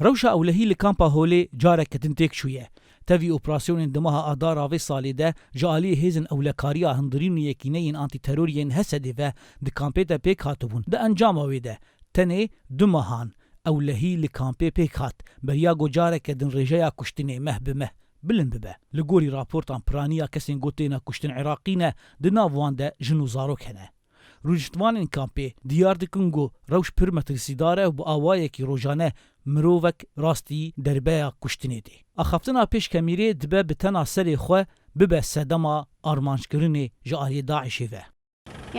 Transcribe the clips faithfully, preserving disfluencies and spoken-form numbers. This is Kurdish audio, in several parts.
Rewşa ewlehî li kampa Holê careke din têk çûye. Tevî operasyonên di meha Adara vê salê de ji aliyê hêzên ewlekariya hundirîn û yekîneyên antîteroriyên Hesedê ve di kampê de pêk hatibûn. Di encama wê de tenê du mehan ewlehî li kampê pêk hat, beriya ku careke din rêjeya kuştinê meh bi meh bilind bibe. Li gorî raportan piraniya kesên ku têne kuştin Iraqî ne, di nav wan de jin û zarok hene. Rûniştvanên kampê diyar dikin ku rewş pir metirsîdar e û bi awayekî rojane mirovek rastî derbeya kuştinê tê. Axaftina pêş kemîrê dibe bi tena serê xwe bibe sedema armanckirinê ji aliyê DAIŞê ve.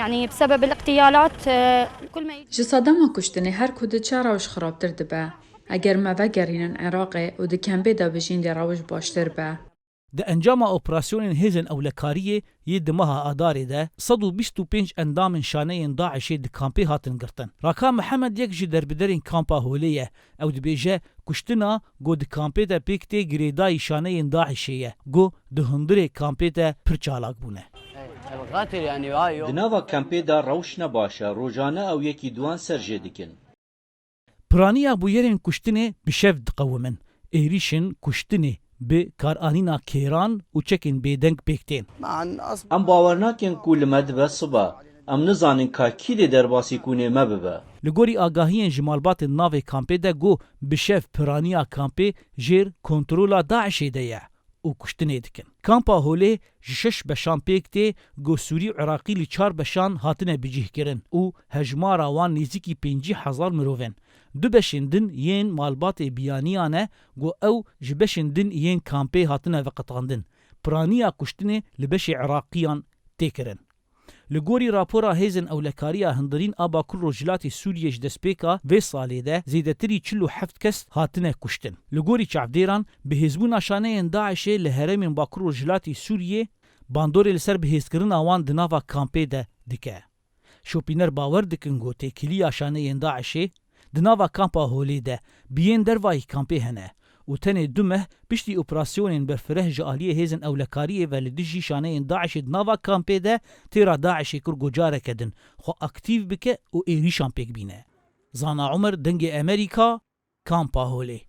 يعني بسبب الاغتيالات آه، كل ما يجي Ji sedema kuştinê her ku diçe rewş xirabtir dibe. Eger me vegerînin Iraqê û di kempê de bijîn dê rewş baştir be. Di encama operasyonên hêzên ewlekariyê yê di meha Adarê de sed û bîst û pênc endamên şaneyên DAIŞê di kampê hatin girtin. Raka Mihemed yek ji derbiderên kampa Holê ye. Ew dibêje, kuştina ku di kampê de pêk tê girêdayî şaneyên DAIŞê ye, ku di hundirê kampê de pir çalak bûne. Di nava kempê de rewş ne baş e, rojane ew yekî duwan ser jê dikin. Piraniya bûyerên kuştinê bi şev diqewimin. Êrîşên kuştinê bi karanîna kêran û çekên bêdeng pêk tên. Em bawer nakin ku li me dibe sibe. Em nizanin ka kî dê derbasî kûnê me bibe. Li gorî agahiyên ji malbatên navê kampê de ku bi şev piraniya kampê jêr kontrola DAIŞê de ye û kuştinê dikin. Kampa Holê ji şeş beşan pêk tê, ku Sûrî û Iraqî li çar beşan hatine bicîhkirin û hejmara wan nêzîkî pêncî hezar mirov in. Du beşên din yên malbatê biyaniyan e, ku ew ji beşên din yên kampê hatine veqetandin. Piraniya kuştinê li beşê Iraqiyan tê kirin. Li gorî rapora Hêzên Ewlekariya Hundirîn a Bakur Rojhilatê Sûriyê ji destpêka vê salê de zêdetirî çil û heft kes hatine kuştin. Li gorî çavdêran, bihêzbûna şaneyên DAIŞê li herêmên Bakur Rojhilatê Sûriyê bandorê li ser bihêzkirina wan di nava kampê de dike. Şopîner bawer dikin ku têkiliya şaneyên DAIŞê di nava kampa Holê de bi yên dervayî kampê hene û tenê du meh piştî operasyonên berfireh ji aliyê hêzên ewlekariyê ve li dijî şaneyên DAIŞê di nava kampê de têra DAIŞê kir ku careke din xwe aktîf bike û êrîşan pêk bîne. Zana Umer, Dengê Emerîka, Kampa Holê.